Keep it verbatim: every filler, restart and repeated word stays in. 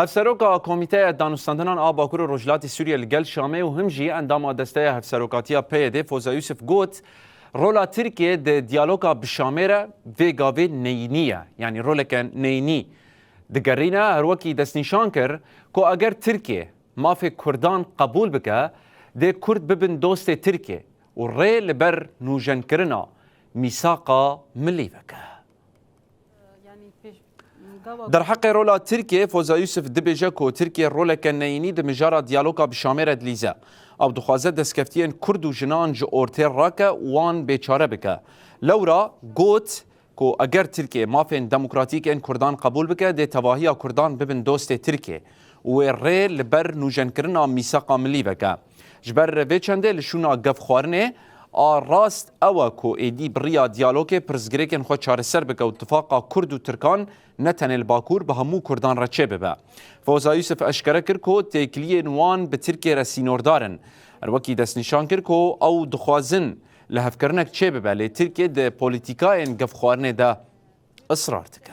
Hevseroka Komîteya Danûstandinan a Bakur û Rojhilatê Sûriyê li gel Şamê û him jî endama Desteya Hevserokatiya P Y D Foza Yusuf got, rola Tirkiyê di diyaloga bi Şamê re vê gavê neyînî ye, yanî roleke neyînî digerîne. Her wekî destnîşan kir ku eger Tirkiye mafê Kurdan qebûl bike, dê Kurd bibin dostê Tirkiye û rê li ber nûjenkirina mîsaqa milî veke. Derheqê rola Tirkiyê, Foza Yusuf dibêje ku Tirkiye roleke neyînî di mijara diyaloga bi Şamê re dilîze. Ew dixwaze destkeftiyên Kurd û jinan ji ortê rake û wan bêçare bike. Lewra got ku eger Tirkiye mafên demokratîk ên Kurdan qebûl bike, dê tevahiya Kurdan bibin dostê Tirkiye û wê rê li ber nûjenkirina mîsaqa milî veke. Ji ber vê çendê li şûna gefxwarinê a rast ew e ku êdî bi riya diyalogê pirsgirêkên xwe çareser bike û tifaqa Kurd û Tirkan ne tenê li Bakur, bi hemû Kurdan re çêbibe. Foza Yusuf eşkere kir ku têkiliyên wan bi Tirkiye re sînordar in. Her wekî destnîşan kir ku ew dixwazin lihevkirinek çêbibe, lê Tirkiye di polîtîkayên gefxwarinê de israr dike.